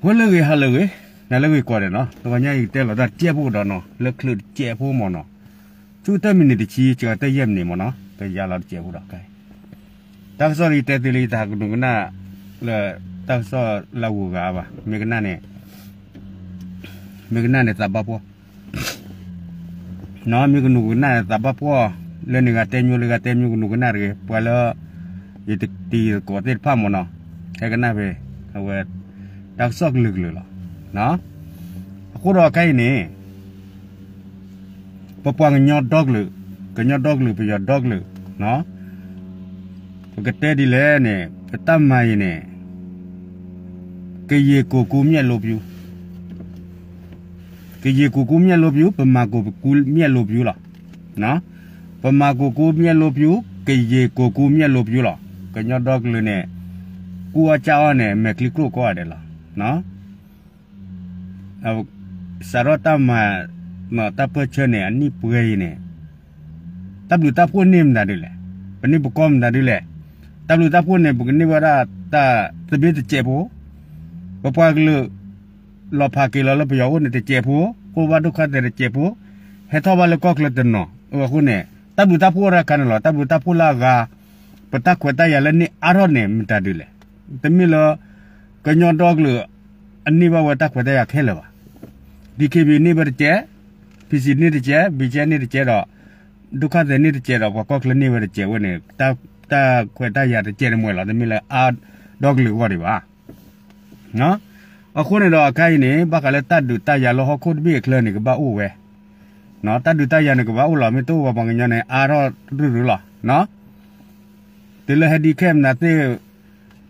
ဂီၤလၢအဂ့ၤ ဟါလၢအဂ့ၤ, နၤလၢအဂ့ၤကိးဂၤဒဲးနီၤ, တဂီၤညါအံၤကတဲလီၤတၢ်တစဲးဖိကဒီးနီၤ, လၢချုးတစဲးဖိမ့ၢ်နီၤ, ဆူတၢ်မံးနံးတဆံ စှၤတၢ်ယဲၢ်မံးနံးမ့ၢ်နီၤ, ကယါလီၤတစဲးဖိဒီး တၢ်ကစီၣ်လၢယတဲသ့လၢယတဟးကနူးကနၣ်လၢ တၢ်ကစီၣ်လၢအဂုၤအဂၤဘၣ်, မ့ၢ်ကနၣ်န့ၣ်, မ့ၢ်ကနၣ်န့ၣ်သးဘၣ်ဖှီၣ်, မ့ၢ်ကနူးကနၣ်န့ၣ်သးဘၣ်ဖှီၣ်, လၢန့ၣ်ဂၤတဲမ့ၢ် လၢဂၤတဲမ့ၢ် ကနူးကနၣ်တဂ့ၤ, ပှၤလၢ ယတံၤသကိးသ့ၣ်တဖၣ်မ့ၢ်နီၤ, ဟဲကနၣ်ဖဲ အဝဲ တၢ်ကစီၣ်ကလုာ်ကလုာ်လီၤ. အဃိဒီးခဲအံၤန့ၣ် ပပှၤကညီဒီကလုာ်, ကညီဒီကလုာ် ပယီၤဒီကလုာ်, ပကတဲဒ်လဲၣ်န့ၣ် ပတၢ်မၤအံၤန့ၣ် ကယံာ်ကိာ်ကူမျဲၢ်လိပျူၤ, ကယံာ်ကိာ်ကူမျဲၢ်လိပျူၤ, ပမၤကိာ်ကူမျဲၢ်လိပျူၤလီၤ. ပမၤကိာ်ကူမျဲၢ်လိပျူၤ, ကယံာ်ကိာ်ကူမျဲၢ်လိပျူၤလီၤ. ကညီဒီကလုာ်န့ၣ် ကူအီၣ်ကၢ်အီၣ်န့ၣ် မဲာ်ချံကျိၣ်ကိးဂၤဒဲးလီၤ. စးထီၣ်တၢ်မၤ တၢ်ပၢၢ်ဆၢန့ၣ် အနံၣ်ပှဲၤအံၤန့ၣ် တၢ်ဘျုးတၢ်ဖှိၣ်န့ၢ်မတၤဒ်လဲၣ်, ပန့ၢ်ပကီၢ်မတၤဒ်လဲၣ်, တၢ်ဘျုးတၢ်ဖှိၣ်န့ၣ် ပကန့ၢ်ဝဲဒၣ်တၢ်သဘျ့တစဲးဖိ, ပပှၤကလုာ် လီၤဖးက့ၤလီၤလၢပယီၤအိၣ်န့ၣ်တစဲးဖိ, အိၣ်ဘၣ်ဒုက္ခသည်တစဲးဖိ, ဟဲထီၣ်ဘၣ်လၢကီၢ်ချၢတနီၤ, အဃိန့ၣ် တၢ်ဘျုးတၢ်ဖှိၣ်အိၣ်တခါန့ၣ်လီၤ. တၢ်ဘျုးတၢ်ဖှိၣ်လၢအဂၤ ပတၢ်ခွဲးတၢ်ယာ်လၢန့ၢ်အါထီၣ်န့ၣ် မတၤဒ်လဲၣ်. တမ့ၢ်လၢ ကညီဒီကလုာ် အန့ၢ်ဘၣ်ဝဲတၢ်ခွဲးတၢ်ယာ်ခဲလၢာ်ဘၣ်. ဒံၣ်ခ့ဘံၣ်န့ၢ်ဝဲတစဲး, ဖံစံၣ်န့ၢ်တစဲး, ဘံၣ်ကဲန့ၢ်တစဲးဒီး ဒုက္ခသည်န့ၢ်တစဲးဒီး ပှၤကီၢ်ချၢန့ၢ်ဝဲတစဲးဝဲန့ၣ် တၢ်ခွဲးတၢ်ယာ်တစဲးတမှဲၤလီၤ. တမ့ၢ်လၢအါဒီကလုာ်အဂီၢ်ဒံးဘၣ်. အဃိန့ၣ်ဒီးအခါအံၤန့ၣ် ဘၣ်ဃးလၢတၢ်ဒုးတၢ်ယၤလၢဟီၣ်ခိၣ်တဘ့ၣ်အချၢန့ၣ် ကဘၣ်အိၣ်ဝဲ, တၢ်ဒုးတၢ်ယၤန့ၣ်ကဘၣ်အိၣ်လီၤ. မ့ၢ်တအိၣ်ဘၣ် ပှၤကညီန့ၣ် အါထီၣ်ရုၢ်ရုၢ်လီၤ. တုၤလၢ handicap မနုၤသ့ၣ်,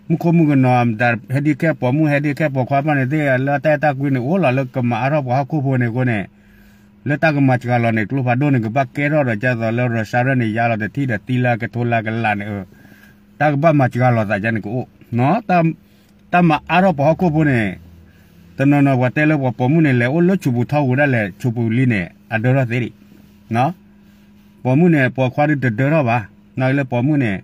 မူခိၣ်မုၣ်ကနီၤမတၤ handicap ပိာ်မုၣ် handicap ပိာ်ခွါဖၣ်န့ၣ်သ့ၣ် လၢတၢ်အဲၣ်တၢ်ကွံန့ၣ် အိၣ်လီၤလၢကမၤအါထီၣ်ပှၤဟီၣ်ခိၣ်ဖိန့ၣ်အဃိန့ၣ်, လၢတၢ်ကမၤစှၤလီၤန့ၣ် ကျိဖးဒိၣ်န့ၣ် ကဘၣ်ကဲထီၣ်ဒီးဒ်သိးလၢ Russia န့ၣ် ယါလီၤတထံၣ်ဒီးသံလၢကထိလၢကလးန့ၣ်, တၢ်ကဘၣ်မၤစှၤလီၤသးဒ်န့ၣ်ကအိၣ်, တၢ်မၤအါထီၣ်ပှၤဟီၣ်ခိၣ်ဖိန့ၣ်, တနီၤနီၤပှၤတဲလၢပှၤပိာ်မုၣ်န့ၣ် လဲၤအိၣ်လၢဆိးပူၤထီၣ်ဝဲဒၣ်လဲာ် ဆိးပူၤလံန့ၣ် အဒၢထီၣ်သ့ဒံး, ပိာ်မုၣ်န့ၣ် ပိာ်ခွါဒုးတဒၢထီၣ်ဘၣ်, နီၢ်လၢပိာ်မုၣ်န့ၣ်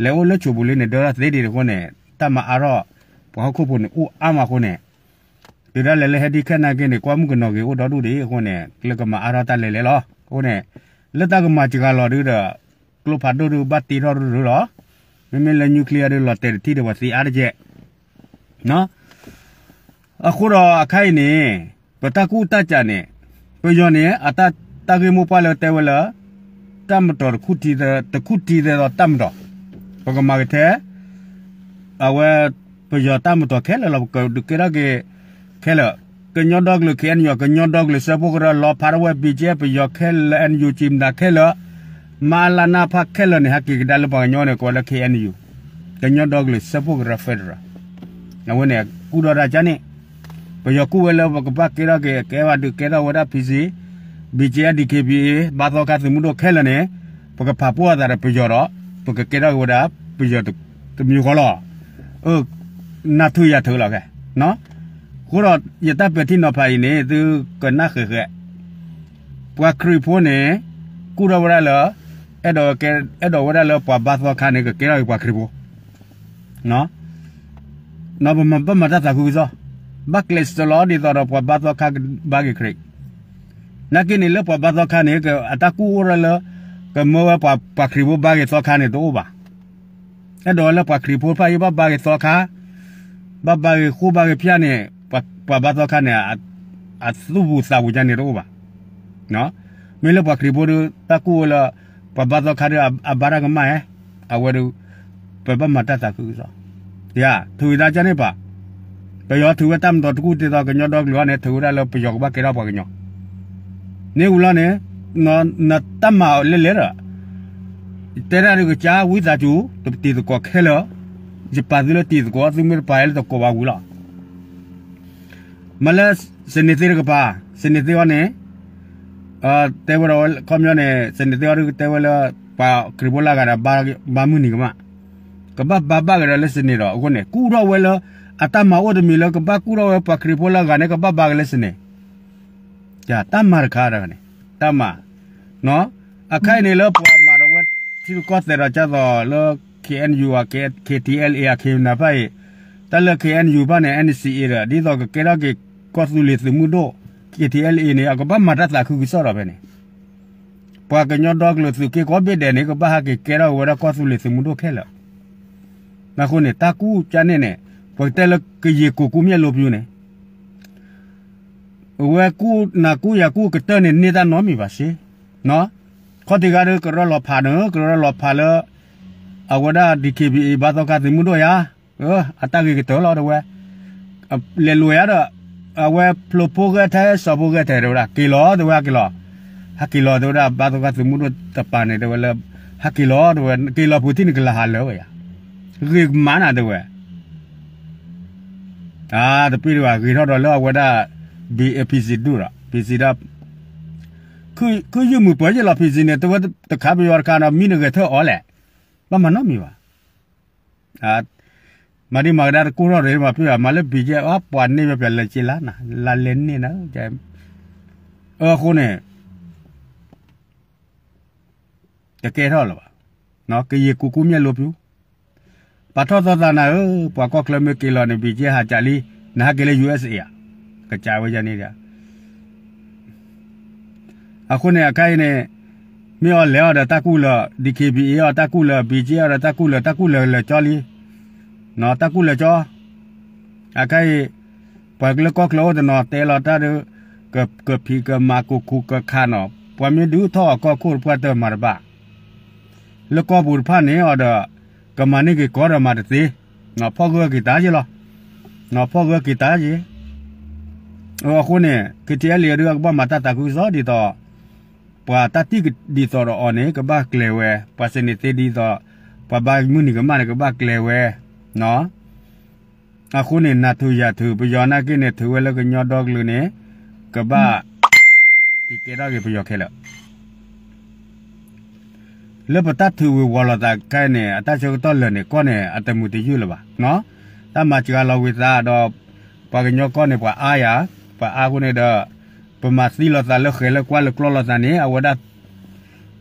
လဲၤအိၣ်လၢဆိးပူၤလံန့ၣ် ဒၢထီၣ်သ့ဒံးအဃိန့ၣ် တၢ်မၤအါထီၣ် ပှၤဟီၣ်ခိၣ်ဖိန့ၣ်အိၣ်အါမးအဃိန့ၣ်, တုၤဒၣ်လဲာ်လၢ handicap နာ်က့န့ၣ် ကွၢ်မုၣ်ကနီၤဂ့ၤအိၣ်ဒီဒူၣ်ဒံးအဃိန့ၣ် လၢကမၤအါထီၣ်တၢ်လဲၤလဲၤလီၤ. အဃိန့ၣ် လၢတၢ်ကမၤစှၤလီၤဒုးဒီး ကျိဖးဒိၣ်ဒုးဘၣ်တ့ထီၣ်ရုၢ်ရုၢ်လီၤ. မ့မ့ၢ်လၢ nuclear ဒုးလီၤတဲာ်တထံၣ်ဒီးပှၤသံအါတက့ၢ် အဃိဒီးအခါအံၤန့ၣ် ပတၢ်ကူၣ်တၢ်ကးန့ၣ် ပယီၤန့ၣ် အတၢ်ဂ့ၢ်မိၢ်ပှၢ်လၢတဲဝဲလၢ တၢ်မတီၤတခူၣ်ထံသဲ တခူၣ်ထံသဲဒီးတၢ်မတီၤ, ပကမၤကထဲ အဝဲ ပယီၤတၢ်မတီၤခဲလၢာ်လီၤ ပကဒုးကဲထီၣ်က့ၤခဲလၢာ်, ကညီဒီကလုာ် KNU ကညီဒီကလုာ်စၢဖှိၣ်ကရၢ လီၤဖးထီၣ်ဝဲ ဘံၣ်ကဲ ပယီၤခဲလၢာ် NUG မတၤခဲလၢာ်, မလနဖ ခဲလၢာ်န့ၣ် ဟဲက့ၤကဒါလၢပှၤကညီန့ၣ် ကိးဝဲလၢ KNU, ကညီဒီကလုာ်စၢဖှိၣ်ကရၢ federal အဝဲန့ၣ် ကူၣ်ထီၣ်တၢ်ကန့ၣ်, ပယီၤကူၣ်ဝဲလၢပကဘၣ်ကဲထီၣ်က့ၤ ကဲဝဲဒုးကဲထီၣ်ဝဲဒၣ် ဖံစံၣ်, ဘံၣ်ကဲ DKBA ဘါသီခါသုးမုၢ်ဒိၣ်ခဲလၢာ်န့ၣ်, ပကဖးပှီၢ်အသးဒီးပယီၤဒီး ပကကဲထီၣ်က့ၤဝဲဒၣ် ပယီၤတမံၤဃီလီၤ. နၤထုးယၤထုးလီၤခဲ အဃိဒီး ယတၢ်ပဲာ်ထံနီၤဖးအံၤန့ၣ် သုကနၣ်ဃဲးဃဲး, ပှၤခရံာ်ဖိန့ၣ် ကူၣ်ထီၣ်ဝဲဒၣ်လၢ အဲၣ်ဒိးဝဲဒၣ်လၢပှၤဘါသီခါန့ၣ် ကကဲထီၣ်က့ၤပှၤခရံာ်ဖိ ပမၤဘၣ်မၤတၢ်သးခုကစီၣ်, ဘၣ်ကျဲးစၢးလီၤဒ်သိးဒီးပှၤဘါသီခါကဘါက့ၤခရံာ်, နာ်က့န့ၣ်လၢပှၤဘါသီခါန့ၣ် အတၢ်ကူၣ်အိၣ်ထီၣ်လၢ ကမၢဝဲပှၤခရံာ်ဖိဘါက့ၤသီခါန့ၣ်တအိၣ်ဘၣ်. အဲၣ်ဒိးဝဲလၢပှၤခရံာ်ဖိတဖၣ်အံၤဘၣ်ဘါက့ၤသီခါ, ဘၣ်ဘါက့ၤဃိဘါက့ၤဖၠၣ်န့ၣ် ပှၤဘါသီခါန့ၣ် အသူၣ်ပူၤသးပူၤဒ်န့ၣ်တအိၣ်ဘၣ်. မ့ၢ်လၢပှၤခရံာ်ဖိဒီး တၢ်ကူၣ်ဝဲလၢ ပှၤဘါသီခါဒီးအဘါတၢ်ကမၣ်ဧါ, အဝဲဒီး ပဘၣ်မၤတၢ်သးခုကစီၣ်, ယၤ ထုးဝဲဒၣ်ကန့ၣ်ပၣ်, ပယီၤထုးဝဲတၢ်မတီၤတကူၣ်ဒ်သိးကညီဒီကလုာ်အံၤန့ၣ် ထုးဝဲဒၣ်လၢပယီၤကဘၣ်ကဲထီၣ်ပှၤကညီ, န့ၣ်ဝံၤလီၤန့ၣ်, နတၢ်မၤလဲၤလဲၤဒီး တဲဒၣ်ဒုးကစၢ်ဝံသးစူၤ တံၤသကိးခဲလၢာ်, ယပာ်သုလၢတံၤသကိး သုမ့ၢ်တပာ်လၢတကိးဘၣ်ဝံၤလီၤ. မ့ၢ်လၢ စနေသ့တကပၤ, စနေသ့အီၤန့ၣ် တဲဝဲဒီးခီပညီန့ၣ် စနေသ့အီၤဒုးကတဲဝဲလၢ ပှၤခရံာ်ဖိလၢအဂၤဒီး ဘါမုၢ်နံၤကမၣ်, ကဘၣ်ဘါဘၣ်က့ၤဒီးလၢစနေဒီး အဃိန့ၣ် ကူၣ်ထီၣ်ဝဲလၢ အတၢ်မၤအိၣ်တမံၤလၢကဘၣ်ကူၣ်ထီၣ်ဝဲပှၤခရံာ်ဖိလၢအဂၤန့ၣ် ကဘၣ်ဘါက့ၤလၢစနေ တၢ်မၤတခါတခါန့ၣ် တၢ်မၤ, အခါအံၤန့ၣ်လၢပှၤမၤဒီးဝဲ ထံရူၢ်ကီၢ်သဲးဒီးကၢ်သိးလၢ KNU အ KTLA အ ခ့နၤဖၣ်အံၤ, တၢ်လၢ K N U ဘၣ်န့ၣ် N C A ဒီး ဒ်သိးကကဲထီၣ်က့ၤကီၢ်သူလ့ၤသုးမုၢ်ဒိၣ် K T L A န့ၣ် အကဘၣ်မၤတၢ်သးခုကစီၣ်ဒီးဖဲန့ၣ် ပှၤကညီဒီကလုာ်သုးက့ကိးဘ့ၣ်ဒဲးန့ၣ် ကဘၣ်ဟးက့ၤကဲထီၣ်ဝဲဒၣ်ကီၢ်သူလ့ၤသုးမုၢ်ဒိၣ်ခဲလၢာ်. အဃိန့ၣ် တၢ်ကူၣ်ကန့ၣ်န့ၣ် ပကတဲလၢကယံာ်ကိးကူမ့ၢ်လိပယူၤန့ၣ် အဝဲကူၣ်နၤကူၣ်ယၤကူၣ်ကတၢၢ်န့ၣ် န့ၢ်တၢ်နီတမံၤဘၣ်စ့ ခီၣ်ထံးဂၤဒီး ကရၢလီၤဖးန့ၣ် ကရၢလီၤဖးလၢ အဝဲဒၣ် D K B A ဘါသီခါသုးမုၢ်ဒိၣ်ယါ, အတၢ်ဂ့ၤကတၢၢ်လီၤတဲဝဲ, လဲၤလိာ်ယါဒီး အဝဲဖျိးဖိဂဲၤထဲ စီၤဖိဂဲၤထဲတဲဝဲဒၣ် က့ၤလီၤတဲဝဲ ဟဲက့ၤလီၤ, ဟဲက့ၤလီၤတဲဝဲဒၣ် ဘါသီခါသုးမုၢ်ဒိၣ်တပၤန့ၣ်တဲဝဲလၢ ဟဲက့ၤလီၤတဲဝဲ က့ၤလီၤပူၤထံၣ်န့ၣ် ကလၢဟးလၢဝဲယါ, ဂ့ၤကမၣ်နၤတဲဝဲ တပ့ၢ်တဂၤဂ့ၤထီၣ်ဒီးလၢအဝဲဒၣ် B A P C ဒူၣ်ဒီး P C ဒီး ခုယုၢ်မုာ်ပၢၢ်ယဲၢ်လီၤ P C န့ၣ် တဝဲတခါပယီၤတခါဒီး မံနဂဲၤထၢၣ်အီၤလဲၣ်, ဘၣ်မၤနီတမံၤဘၣ်. မၤဒံးမၤကဒါတကိၢ်ထီၣ်ရ့ၣ်မး ပမၤလၢ B G F အပှၤန့ၢ်ဝဲပျဲလဲၤက့ၤလါနၤ လါလဲန့ၢ်နၤ, အဃိန့ၣ် တကဲထီၣ်လၢၤဘၣ်, ကယံာ်ကူကူမ့ၢ်လိပယူၤ, ပာ်ထီၣ်သီသးနၤဧၢ, ပှၤကီၢ်ချၢမ့ၢ်က့ၤလီၤန့ၣ် ဘံကဲဟးကးလံ, နဟးက့ၤလၢ U S A ဧါ, ကကးဝဲယၤန့ၣ်ဒီး, အဃိန့ၣ် အခါအံၤန့ၣ် မ့ၢ်အီၤလဲၤအီၤဒီးတၢ်ကူၣ်လၢ D K B A အီၤတၢ်ကူၣ်လၢ ဘံကဲအီၤဒီးတၢ်ကူၣ်လၢ တၢ်ကူၣ်လၢလၢာ်ကၠီလံ, တၢ်ကူၣ်လၢာ်ကၠီ, အခါအံၤ ပှၤလၢကီၢ်ချၢအိၣ်တနီၤတဲလီၤတၢ်ဒီး ကဖံးကမၤကခူးကခးနီၤ, ပှၤမ့ၢ်ဒုးထီၣ်အကီၢ်ခိၣ်တပှၢ်တၢၢ်မၤတဘၣ်, လၢကီၢ်ပူၤတဖၣ်န့ၣ်အီၤဒီး ကမၤန့ၢ်က့ၤကီးဒီးမၤတသ့, ဖီၣ်ဂၢၢ်က့ၤတၢ်ယ့လီၤ, ဖီၣ်ဂၢၢ်က့ၤတၢ်ယ့, အဃိန့ၣ် KTLA ဒုးကဘၣ်မၤတၢ်သးခုကစီၣ်ဒ်သိး ပှၤတၢ်တံၢ်ဒ်သိးဒီးအီၤန့ၣ် ကဘၣ်ကျဲၤဝဲ, ပှၤစ့န့ၣ်သ့ဒ်သိး ပှၤဘါမုၢ်နံၤကမၣ်န့ၣ် ကဘၣ်ကျဲၤဝဲ, အဃိန့ၣ် နၤထုးယၤထုး ပယီၤနာ်က့န့ၣ် ထုးဝဲလၢကညီဒီကလုာ်န့ၣ် ကဘၣ် ကကဲထီၣ်က့ၤပယီၤခဲလၢာ် လၢပတၢ်ထုးဝံၤဝီၤလိာ်သးခဲအံၤန့ၣ် အတၢ်ဆၢကတီၢ်လၢာ်န့ၣ် ကီၢ်န့ၣ် အတမုာ်တယုၢ်လၢၤဘၣ်. တၢ်မၤစှၤလီၤဝံၤသးဒီး ပှၤကညီကီၢ်န့ၣ် ပှၤအါယၤ, ပှၤအါဃိန့ၣ်ဒီး ပမၤသံလိာ်သးလၢဃဲၤလၢကွါလၢကျီလိာ်သးန့ၣ် အဝဲဒၣ်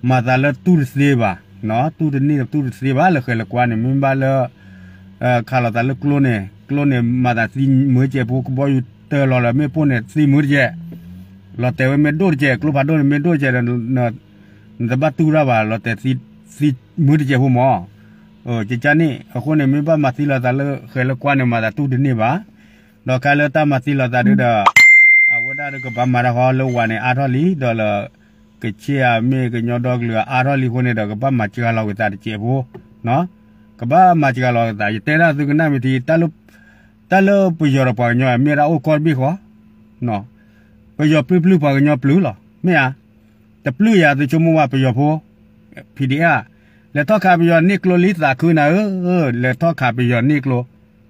မၤသးလၢတူၢ်တသ့ဘၣ်, တူၢ်တန့ၢ်တူၢ်တသ့ဘၣ်လၢဃဲၤလၢကွါန့ၣ် မ့ၢ်ဘၣ်လၢ ခးလိာ်သးလၢကျိန့ၣ် ကျိန့ၣ် မၤသးသံမုာ်တကဲးဖိ ကဘီယူၤတၢလီၤလၢမ့ၣ်ပိၢ်န့ၣ် သံမုာ်တကဲး, လီၤတဲာ်ဝဲမ့ၢ်ဒိၣ်တကဲး ကျိဖးဒိၣ်န့ၣ်မ့ၢ်ဒိၣ်တကဲးဒီး နတဘၣ်တူၢ်တၢ်ဘၣ် လီၤတဲာ်သံမုာ်တကဲးဖိမး, ကကန့ၣ် အဃိန့ၣ် မ့ၢ်ဘၣ်မၤသံလိာ်သးလၢဃဲၤလၢကွါန့ၣ် မၤသးတူၢ်တန့ၢ်ဘၣ်, ဒီးခါလၢတၢ်မၤသံလိာ်သးဒုဒီး အဝဲဒၣ်ဒီးကဘၣ်မၤတၢ်ဃီလၢဝၤန့ၣ်အါထီၣ်လံ ဒီးလၢ ကဆ့ၣ်အမ့ၢ်ကညီဒီကလုာ်အါထီၣ်လံအဃိန့ၣ်ဒီး ကဘၣ်မၤစှၤလီၤက့ၤသးတစဲးဖိ, ကဘၣ်မၤစှၤလီၤက့ၤသး ယတဲဒၣ်သုကနၣ်မ့ၢ်ထံ တၢ်လၢပယီၤဒီးပှၤကညီ မ့ၢ်ဒၣ်အိၣ်ကီၢ်တဘ့ၣ်ဃီ, ပယီၤပျုၢ်ပျုၢ်ပှၤကညီပျုၢ်လီၤ မ့ၢ်ဧါ, တပျုၢ်ယၤသုဆိကမိၣ်ဝဲပယီၤဖိ, P D F, လဲၤထီၣ်ခးပယီၤန့ၢ်ကျိလံသးခုနၤဧၢ, လဲၤထီၣ်ခးပယီၤန့ၢ်ကျိ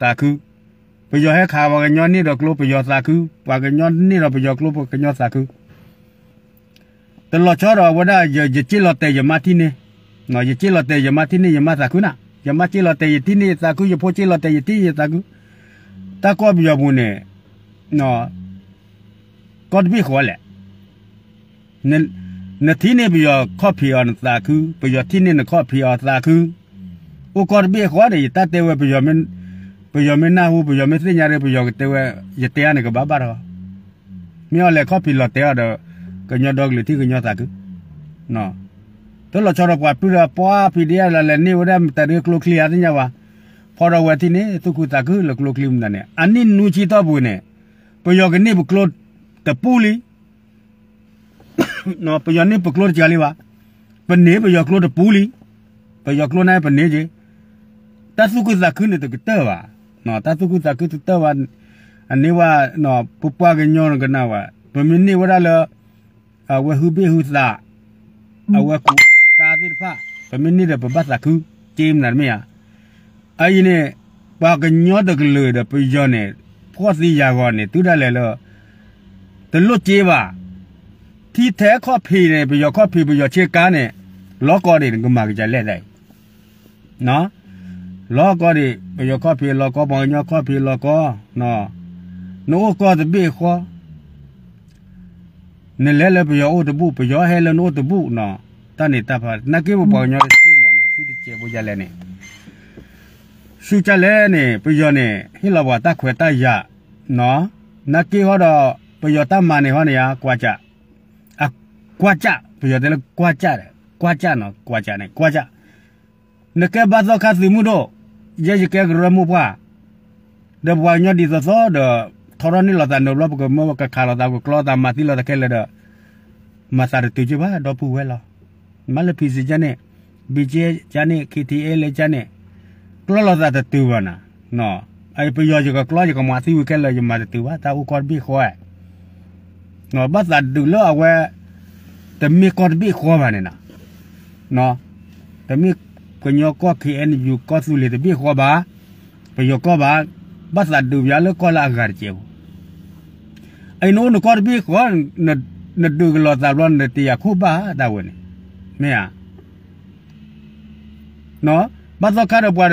သးခု, ပယီၤဟဲခးပှၤကညီန့ၢ်ဒီးကျိပယီၤသးခု, ပှၤကညီန့ၢ်ဒီးပယီၤကျိ ပှၤကညီသးခု တလီၤဆီဒီးအဝဲဒၣ် ယစ့ၣ်လီၤတဲာ်ယမါထံၣ်န့ၢ်, ယစ့ၣ်လီၤတဲာ်ယမါထံၣ်န့ၢ် ယမါသးခုနၤ, ယမါစ့ၣ်လီၤတဲာ်ယထံၣ်န့ၢ်ယသးခု, ယဖိစ့ၣ်လီၤတဲာ်ယထံၣ်န့ၢ် ယသးခု, တၢ်ကီၢ်ပယီၤပူၤန့ၣ် ကီၢ်တဘ့ၣ်ဃီလဲၣ်, နထံၣ်န့ၢ်ပယီၤခီၣ်ဖံးအီၤနသးခု, ပယီၤထံၣ်န့ၢ်နခီၣ်ဖံးအီၤသးခု, အိၣ်ကီၢ်တဘ့ၣ်ဃီန့ၣ် ယတၢ်တဲဝဲ ပယီၤမ့ၢ်နၢ်ဟူ ပယီၤမ့ၢ်သ့ၣ်ညါဒီး ပယီၤကတဲဝဲ ယတဲအါန့ၣ်ကဘၣ်ဘၣ်တဂီၢ် မ့ၢ်အီၤလဲၤခီၣ်ဖံးလီၤတဲာ်အီၤဒီး ကညီဒီကလုာ်ထံၣ်ကညီသးခု, တလီၤဆီဒီးပှၤပျုၢ်ဒီးပှၤ P D F လီၤလဲၤန့ၢ်ဝဲဒၣ်မတၤဒုကျိချံအါသ့ၣ်ညါဝဲ, ဖီဒီးဝဲထံၣ်န့ၢ် သူၣ်ခုသးခုလၢကျိချံမတၤန့ၣ် အနံၣ်နွံဆံတီၢ်ပူၤန့ၣ် ပယီၤကန့ၢ်ပကျိတပူလံ ပယီၤန့ၢ်ပကျိတစှၤလံဘၣ်, ပန့ၢ်ပယီၤကျိတပူလံ, ပယီၤကျိန့ၣ်ပန့ၢ်က့ၤ, တၢ်သူၣ်ခုသးခုန့ၣ်တကတၢၢ်ဘၣ်, တၢ်သူၣ်ခုသးခုတကတၢၢ်ဘၣ်, အန့ၢ်ဝဲ ပပှၤကညီနကနၣ်ဝဲ ပမ့ၢ်န့ၢ်ဝဲဒၣ်လၢ အဝဲဟုဘ့ၣ်ဟုသး, အဝဲကူးကါသ့ၣ်တဖၣ်, ပမ့ၢ်န့ၢ်ဒီးပဘၣ်သးခု, က့မနၤတမ့ၢ်ဧါ, အအံၤန့ၣ် ပှၤကညီတကလုာ်ဒီးပယီၤန့ၣ် ဖှီၣ်သံယာ်ဂီၤန့ၣ် တုၤဒၣ်လဲာ်လၢ တလိၣ်က့ဘၣ်, ထံထဲခီၣ်ဖံးန့ၣ် ပယီၤခီၣ်ဖံးပယီၤဆ့ကၤန့ၣ် လီၤကီဒံး နကမၤကစၢ်လဲၣ်ဒၣ်အံၤ လီၤကီဒံး ပယီၤခီၣ်ဖံးလီၤကီ ပှၤကညီခီၣ်ဖံးလီၤကီ, နအိၣ်ကီၢ်တဘ့ၣ်ဃီ, နလဲၤလၢပယီၤအိၣ်တဘူၣ် ပယီၤဟဲလၢနအိၣ်တဘူၣ်နီၤ, တၢ်န့ၣ်တၢ်ဖး နာ်က့ပပှၤကညီတစုမးနီၤ စုတစဲးဖိယၤလဲၣ်န့ၣ် ဆူၣ်ကၢ်လဲၣ်န့ၣ် ပယီၤန့ၣ် ဟ့ၣ်လီၤပှၤတၢ်ခွဲးတၢ်ယာ်, နာ်က့ဟီဒီး ပယီၤတၢ်မၤန့ၣ်ဟီန့ၣ်ဧါ, ကွၢ်ကၢ်, အကွၢ်ကၢ်, ပယီၤတဲလၢကွၢ်ကၢ်, ကွၢ်ကၢ်နီၤ, ကွၢ်ကၢ်န့ၣ် ကွၢ်ကၢ်, နကဲဘါသီခါသုးမုၢ်ဒိၣ်, ယဲယကဲကရၢမိၢ်ပှၢ်, ဒီးပှၤကညီဒ်သိးသိးဒီး ထီထီၣ်န့ၢ်လိာ်သးနုာ်ဘျီ ပကမၢကခးလိာ်သး ပကကျီသး မၤသံလိာ်သးခဲလၢာ်ဒီး မၤသးတတုၤက့ဘၣ် ဒီပုၢ်ဝဲၢ်လီၤ. မ့ၢ်လၢ ဖံစံကၢ်န့ၣ်, ဘံကၢ်ကၢ်န့ၣ်, ခ့ထံအဲလ့ကၢ်န့ၣ်, ကျီလိာ်သးတတုၤဘၣ်နၤ, ပယီၤယကကျီယကမၤသံဝံၤခဲလၢာ် ယမၤတတုၤဘၣ် တၢ်အိၣ်ကီၢ်တဘ့ၣ်ဃီဧါ, ဘၣ်သးဒုးလၢအဝဲ တမ့ၢ်ကီၢ်တဘ့ၣ်ဃီဘၣ်န့ၣ်နၤ, တမ့ၢ်ကညီကီၢ် ခ့အဲၣ်ယူၣ် ကီၢ်သူလ့ၤတဘ့ၣ်ဃီဘၣ်, ပယီၤကီၢ်ဘၣ်, ဘၣ်သးဒုးပယီၤလၢကီၢ်လၢအဂၤတကဲးဖိ အံၤနအိၣ်နကီၢ်တဘ့ၣ်ဃီ, နဒုးကလီၤသးဘျီ နတယၤခိၣ်ဘၣ်တၢ်ဝဲန့ၣ်, မ့ၢ်ဧါ, ဘၣ်သီခါဒီးပှၤ,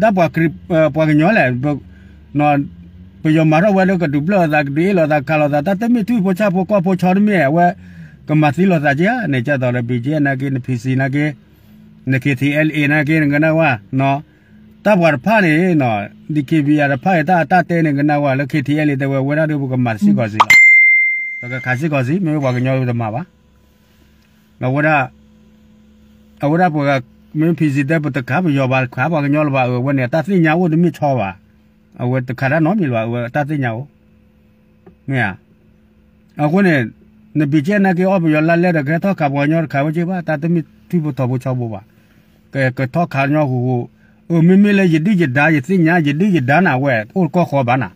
ဒၣ်ပှၤကညီလဲၣ်, ပယီၤမၤထီၣ်ဝဲလၢကဒုးဘျၢၣ်လိာ်သး ကဒုးအ့ၣ်လိာ်သး ကခးလိာ်သး တၢ်တမ့ၢ်ထွံၣ်ဖိဆၣ်ဖိကီၢ်ဖိဆီတမ့ၢ် အဝဲကမၤသံလိာ်သးက့ဧါန့ၣ် ကၢ်သိးလၢ ဘံကၢ်နာ်က့ နဖံစံနာ်က့ န ခ့ထံအဲလ့နာ်က့ နကနၣ်ဝဲ တၢ်ပှၤတဖၣ်န့ၣ်, ဒံၣ်ခ့ဘံယၤတဖၣ်အံၤ တၢ်အတၢ်တဲန့ၣ် ကနၣ်ဝဲလၢ ခ့ထံအဲလ့ တဲဝဲ ဝဲဒၣ်ဒီးပကမၤစ့ၢ်ကီးစ့ၢ်ကီး, ပကခးစ့ၢ်ကီးစ့ၢ် မ့မ့ၢ်ပှၤကညီတမၤဘၣ်, အဝဲဒၣ်, အဝဲဒၣ်ပှၤ, မ့မ့ၢ်ဖံစံတဲ ပတခးပယီၤဘၣ် ခးပှၤကညီလၢၤဘၣ် အဝဲန့ၣ် တၢ်သ့ၣ်ညါအိၣ်တမ့ၢ်ဆီဘၣ်, အဝဲတခးတၢ်နီတမံၤလၢၤဘၣ် အဝဲတၢ်သ့ၣ်ညါအိၣ်, မ့ၢ်ဧါ, အဃိန့ၣ်, နဘံကၢ်နာ်က့ အီၣ်ပယီၤလါလဲဒီး ကဟဲထီၣ်ခးပှၤကညီတခးဝဲက့ဘၣ် တၢ်တမ့ၢ်ထွံၣ်ဖိထီဖိဆီဖိဘၣ်, ကထီၣ်ခးညီဃိဃိ, အမ့မ့ၢ်လၢယဒုၣ်ယဒါ ယသ့ၣ်ညါ ယဒုၣ်ယဒါနၤဝဲ အိၣ်တကီၢ်ဃီဘၣ်နၤ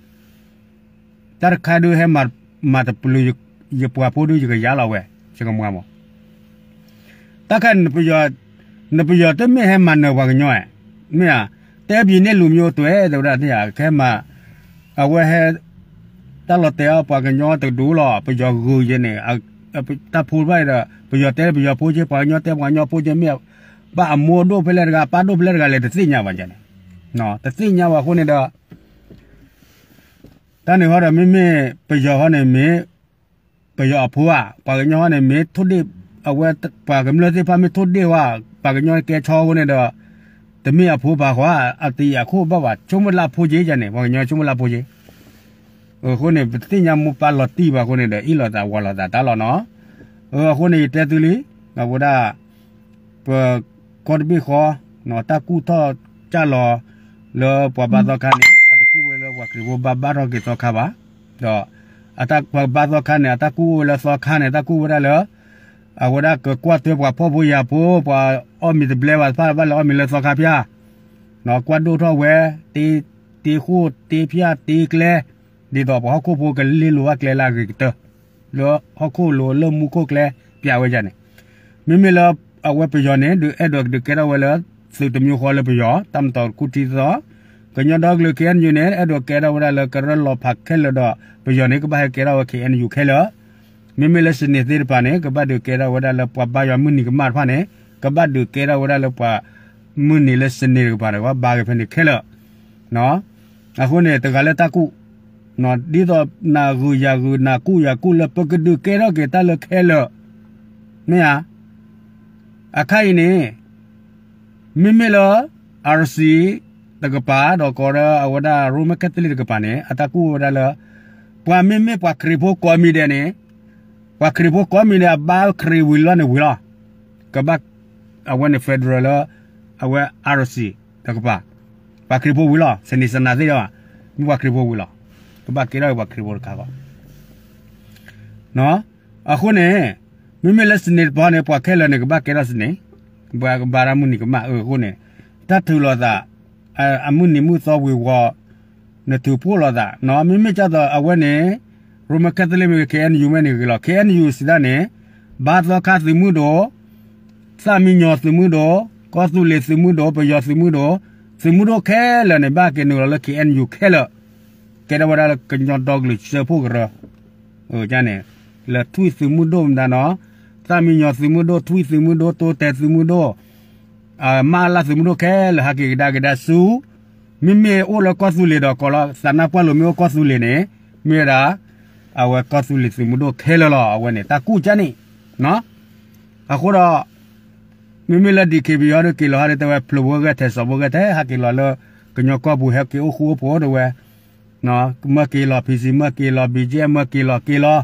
တၢ်တခါဒုးဟဲမၤတပျုၤယပှၤဖိဒုး ယကယါလီၤဝဲ, ယကမၤမး, တၢ်ခါန့ၣ်, နပယီၤတမ့ၢ်ဟဲမၤနၢၤပှၤကညီဧါ, မ့ၢ်ဧါ, တဲပယီၤန့ၣ်လူၤမံၤအိၣ်တွဲ တဲဝဲဒၣ်န့ၣ်ဧါ ကဟဲမၤ, အဝဲဟဲ တၢ်လီၤတဲာ်အီၤ ပှၤကညီတဒူလီၤ ပယီၤဂုာ်ယဲန့ၣ်, တၢ်ဖိတဖၣ်ဒီး ပယီၤတဲပယီၤဖိက့ ပှၤကညီတဲပှၤကညီဖိက့ မ့ၢ်ဘၣ်အမိၢ်ဒိၣ်ဖဲလဲၣ်တဂၤ အပၢ်ဒိၣ်ဖဲလဲၣ်တဂၤလဲၣ် တသ့ၣ်ညါဘၣ်န့ၣ်, တသ့ၣ်ညါဘၣ်အဃိန့ၣ်ဒီး တၢ်န့ၣ်ဟီဒီး မ့မ့ၢ်ပယီၤဟီန့ၣ်မ့ၢ် ပယီၤအဖိဧါ, ပှၤကညီဟီန့ၣ်မ့ၢ်ထိၣ်ဒ့ၣ်, အဝဲပှၤကမျၢၢ်သ့ၣ်တဖၣ်မ့ၢ်ထိၣ်ဒ့ၣ်ဝဲ, ပှၤကညီကဲဆီအဃိန့ၣ်ဒီး တမ့ၢ်အဖိဘၣ်ဃီ, အတယၤခိၣ်ဘၣ်ဘၣ် ဆိကမိၣ်လၢအဖိက့ယဲန့ၣ် ပှၤကညီဆိကမိၣ်လၢအဖိက့ အဃိန့ၣ် ပတသ့ၣ်ညါမိၢ်ပၢ်လီၤတံၢ်ဘၣ်အဃိန့ၣ်ဒီး အ့ၣ်လိာ်သးဝၤလိာ်သးတၢ်လီၤနီၤ. အဃိန့ၣ် ယတဲသုလံ, အဝဲဒၣ် ပကီၢ်တဘ့ၣ်ဃီ, တၢ်ကူၣ်ထီၣ်ကၢ်လီၤ လၢပှၤဘါသီခါန့ၣ် အတကူၣ်ဝဲလၢပှၤခရံာ်ဖိဘါဘါထီၣ်က့ၤသီခါဘၣ်, ဒီးပှၤဘါသီခါန့ၣ် အတၢ်ကူၣ်အိၣ်ဝဲလၢသီခါန့ၣ် အတၢ်ကူၣ်ဝဲဒၣ်လၢ အဝဲဒၣ်ကကွၢ်ထွဲပှၤဖှီၣ်ဖိယာ်ဖိ, ပှၤအီၣ်မ့ၤတဘျဲဘၣ်တဖၣ် ဘၣ်လဲၤအီၣ်မ့ၤလၢသီခါဖၠၣ်, ကွၢ်ဒိၣ်ထီၣ်ဝဲ, တ့ဃိၣ်တ့ဖၠၣ်တ့ကျဲ, ဒ်သိးပှၤဟီၣ်ခိၣ်ဖိကလ့လိာ်ဘၣ်ကျဲလၢအဂ့ၤကတၢၢ်, လၢဟီၣ်ခိၣ်လိၤလၢမူခိၣ်ကျဲပၠးဝဲဒၣ်န့ၣ်, မ့မ့ၢ်လၢအဝဲပယီၤန့ၣ် အဲၣ်ဒိးဒုးကဲထီၣ်ဝဲလၢ သုးတမံၤဃီလၢပယီၤ တၢ်မၤတီၤတခူထံသီ, ကညီဒီကလုာ် ခ့ၣ်အဲၣ်ယူၣ်န့ၣ် အဲၣ်ဒိးကဲထီၣ်ဝဲဒၣ်လၢကရၢလီၤဖးခဲလၢာ်ဒီး ပယီၤန့ၣ် ကဘၣ်ဟဲကဲထီၣ်ဝဲ ခ့ၣ်အဲၣ်ယူၣ်ခဲလၢာ်, မ့မ့ၢ်လၢ စနေ သ့ၣ်တဖၣ်န့ၣ် ကဘၣ်ဒုးကဲထီၣ်ဝဲဒၣ်လၢပှၤဘါယွၤမုၢ်နံၤကမၣ်တဖၣ်န့ၣ် ကဘၣ်ဒုးကဲထီၣ်ဝဲဒၣ်လၢပှၤ မုၢ်နံၤလၢ စနေ တကပၤန့ၣ် ကဘၣ်ဘါက့ၤဖဲန့ၣ်ခဲလၢာ်, အဃိန့ၣ် တဂၤလၢတၢ်ကူၣ်, ဒ်သိးနဂုာ်ယၤဂုာ် နကူၣ်ယၤကူၣ်လၢပကဒုးကဲထီၣ်က့ၤတၢ်လၢခဲလၢာ်, မ့ၢ်ဧါ, အခါအံၤန့ၣ် မ့မ့ၢ်လၢ RC တကပၤ ဒီးကိးဒီးအဝဲဒၣ် Roman Catholic တကပၤန့ၣ် အတၢ်ကူၣ်ဝဲဒၣ်လၢ ပှၤမ့မ့ၢ်ပှၤခရံာ်ဖိကိးမံၤဒဲးန့ၣ်, ပှၤခရံာ်ဖိကိးမံၤဒဲး အဘါခရံာ်ဝံၤလီၤန့ၣ်ဝံၤလီၤ, ကဘၣ် အဝဲန့ၣ် federal လၢ အဝဲ RC တကပၤ, ပှၤခရံာ်ဖိဝံၤလီၤ, စနေ စနၤသ့ၣ်ဒီး မ့ၢ်ပှၤခရံာ်ဖိဝံၤလီၤ, ကဘၣ်ကဲထီၣ်ပှၤခရံာ်ဖိတခါဃီ အဃိန့ၣ် မ့မ့ၢ်လၢ စနေ တပၤန့ၣ် ပှၤခဲလၢာ်န့ၣ် ကဘၣ်ကဲထီၣ် စနေ, ပှၤကဘါတၢ်မုၢ်နံၤကမၣ်အဃိန့ၣ်, တၢ်ထုးလိာ်သး အမုၢ်နံၤမုၢ်သီဝံၤဝီၤ နထုးဖှိၣ်လိာ်သး, မ့မ့ၢ်ကၢ်သိးအဝဲန့ၣ် Roman Catholic မ့ၢ်ဂ့ၤ ခ့ၣ်အဲၣ်ယူၣ် မ့ၢ်န့ၣ်ဂ့ၤလီၤ, ခ့ၣ်အဲၣ်ယူၣ် စံးဒၣ်န့ၣ် ဘါသီခါသုးမုၢ်ဒိၣ်, သၣ်မံညီၤသုးမုၢ်ဒိၣ်, ကီၢ်သူလ့ၤသုးမုၢ်ဒိၣ်, ပယီၤသုးမုၢ်ဒိၣ်, သုးမုၢ်ဒိၣ်ခဲလၢာ်န့ၣ် ဘၣ်က့ၤနုာ်လီၤလၢ ခ့ၣ်အဲၣ်ယူၣ် ခဲလၢာ်, ကဲထီၣ်ဝဲဒၣ်လၢကညီဒီကလုာ်စၢဖှိၣ်ကရၢ န့ၣ်, လၢထွံၣ်သုးမုၢ်ဒိၣ်မတၤနီၤ, သၣ်မံညီၤသုးမုၢ်ဒိၣ်, ထွံၣ်သုးမုၢ်ဒိၣ်, တိတဲာ်သုးမုၢ်ဒိၣ်, မၢလၢ်သုးမုၢ်ဒိၣ်ခဲလၢာ် ဟးက့ၤကဒါက့ၤဒါဆူ မ့မ့ၢ်အိၣ်လၢကီၢ်သူလ့ၤဒီး ကိးလီၤသးနါပှၢ်လိၤ မ့ၢ်အိၣ်ကီၢ်သူလ့ၤန့ၣ် မ့ၢ်ဝဲဒၣ် အဝဲကီၢ်သူလ့ၤသုးမုၢ်ဒိၣ်ခဲလၢာ်လီၤ. အဝဲန့ၣ် တၢ်ကူၣ်ကၢ်န့ၣ် အဃိဒီး မ့မ့ၢ်လၢ DKBA ဒီးက့ၤလီၤဟးဒီး တဲဝဲဖျိးဖိဂဲၢ်ထဲး စီၤဖိဂဲၢ်ထဲး ဟးက့ၤလီၤလၢ ကညီကီၢ်ပူၤဟဲက့ၤအိၣ်ဃူအိၣ်ဖိးတဲဝဲ, မၢက့ၤလီၤ PC မၢက့ၤလီၤ BGF မၢက့ၤလီၤ က့ၤလီၤ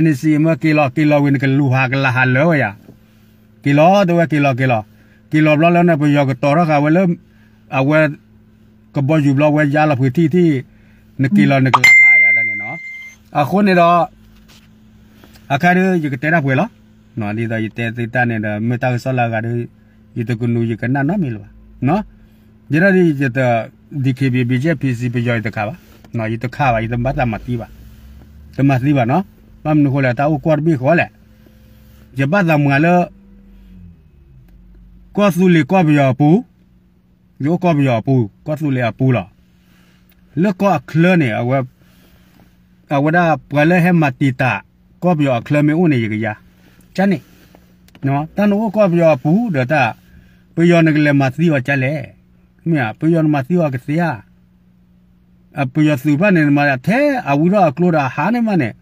NCA မၢက့ၤလီၤ က့ၤလီၤဝံၤ နကလူၤဟးကလၤဟးလၢာ်ဝဲယၤ, က့ၤလီၤတဲဝဲ က့ၤလီၤက့ၤလီၤ, က့ၤလီၤဘျီလၢန့ၣ် ပယီၤကတီၤထီၣ်ဃာ်ဝဲလၢ အဝဲ ကဘီယူၤဘျီဝဲယါလီၤဖုးထံၣ်ထံၣ်, နက့ၤလီၤနကလၤဟးယၤဒၣ်န့ၣ်နီၤ, အဃိန့ၣ်ဒီး အခါဒီး ယကတဲတၢ်ပှဲၤလီၤ, ဒ်သိးယတဲသုတၢ်န့ၣ်ဒီး မ့ၢ်တၢ်ကစီၣ်လၢအဂၤဒီး ယတကနူၤယကနၣ်နီတမံၤလၢၤဘၣ်, ယဲဒၣ်ဒီး ယတ DKBA BGF PC ပယီၤယတခးဘၣ်, ယတခးဘၣ် ယတဘၣ်သးမၤသံဘၣ်, တမၤသံဘၣ်နီၤ, ဘၣ်မနုၤဃိလဲၣ် တၢ်အိၣ်ကီၢ်တဘ့ၣ်ဃီလဲၣ်, ယဘၣ်သးမၤလၢ ကီၢ်သူလ့ၤကီၢ်ပယီၤအပူၤ, ယအိၣ်ကီၢ်ပယီၤအပူၤ ကီၢ်သူလ့ၤအပူၤလီၤ, လၢကီၢ်အချၢန့ၣ် အဝဲဒၣ်ပှၤလၢဟဲမၤတံာ်တာ် ကီၢ်ပယီၤအချၢမ့ၢ်အိၣ်န့ၣ် ယကယၤ, ကန့ၣ်, တၢ်နအိၣ်ကီၢ်ပယီၤအပူၤဒီးတၢ်, ပယီၤနကလဲၤမၤသံအီၤကလဲၣ်, မ့ၢ် ပယီၤနမၤသံအီၤကသ့ဧါ ပယီၤသုးတဖၣ်န့ၣ် နမၤထဲအဝံထီၣ်အကျိဒီးအဟးန့ၣ်မးန့ၣ်,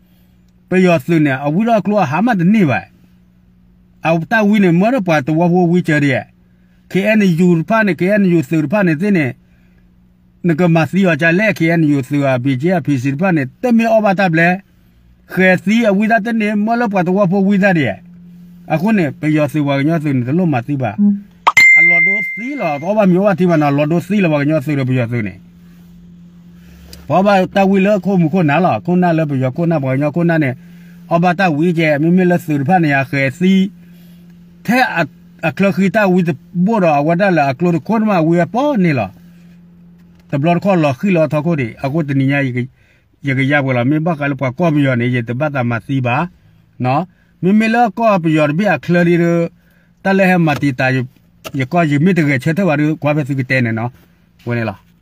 ပယီၤသုးန့ၣ် အဝံထီၣ်အကျိအဟးမးတန့ၢ်ဘၣ်, အတၢ်ဝံန့ၣ် မၢလၢပှၤသဝီဖိဝံစၢၤဒံး, KNU တဖၣ်န့ၣ် KNU သုးတဖၣ်န့ၣ်သ့ၣ်န့ၣ်, နကမၤသံအီၤကလဲၣ် KNU သုး BGF PC တဖၣ်န့ၣ် တမ့ၢ်အီၣ်ဘၣ်တၢ်ဘျဲ, ဃဲၤသံအဝံသၣ်တန့ၢ် မၢလၢပှၤသဝီဖိဝံသၣ်ဒံး, အဃိန့ၣ် ပယီၤသုးပှၤကညီသုးန့ၣ် တလိၣ်မၤသံဘၣ် အလီၢ်ဒိသံလီၤ တအီၣ်ဘၣ်မံၤအီၣ်ဘၣ်ထံဘၣ်နီၤ လီၢ်ဒိသံလီၤပှၤကညီသုးဒီးပယီၤသုးန့ၣ်, ပှၤအီၣ်ဘၣ်တၢ်ဝံလၢခိၣ်မူခိၣ်နၢ်လီၤ ခိၣ်နၢ်လၢပယီၤခိၣ်နၢ်ပှၤကညီခိၣ်နၢ်န့ၣ်, အီၣ်ဘၣ်တၢ်ဝံကဲ မ့မ့ၢ်လၢသုးတဖၣ်န့ၣ် အဃဲၤသံ, ထဲအချၢဃံတၢ်ဝံတဘိၣ်ဒီး အဝဲဒၣ်လၢအကျိတခိၣ်န့ၣ်မး အဝံဝဲပီန့ၣ်လီၤ, တဘျီတခီၣ်လီၤဃံလီၤထီခိၣ်ဒံး အဃိတနံၤညါ ယကယါပှဲၤလီၤ မ့ၢ်ဘၣ်ဃးလၢပှၤကီၢ်ပယီၤန့ၣ် ယတဘၣ်သးမၤသံဘၣ်, မ့မ့ၢ်လၢကီၢ်ပယီၤတဘ့ၣ်အချၢဒ်ဒီး, တၢ်လၢဟဲမၤတံာ်တာ်, ယကီၢ်ယမ့ၢ်တဂဲၤဆၢထၢၣ်ဘၣ်ဒီး ကွၢ်ဖဲသုကတဲန့ၣ်နီၤ, ဝဲန့ၣ်လီၤ.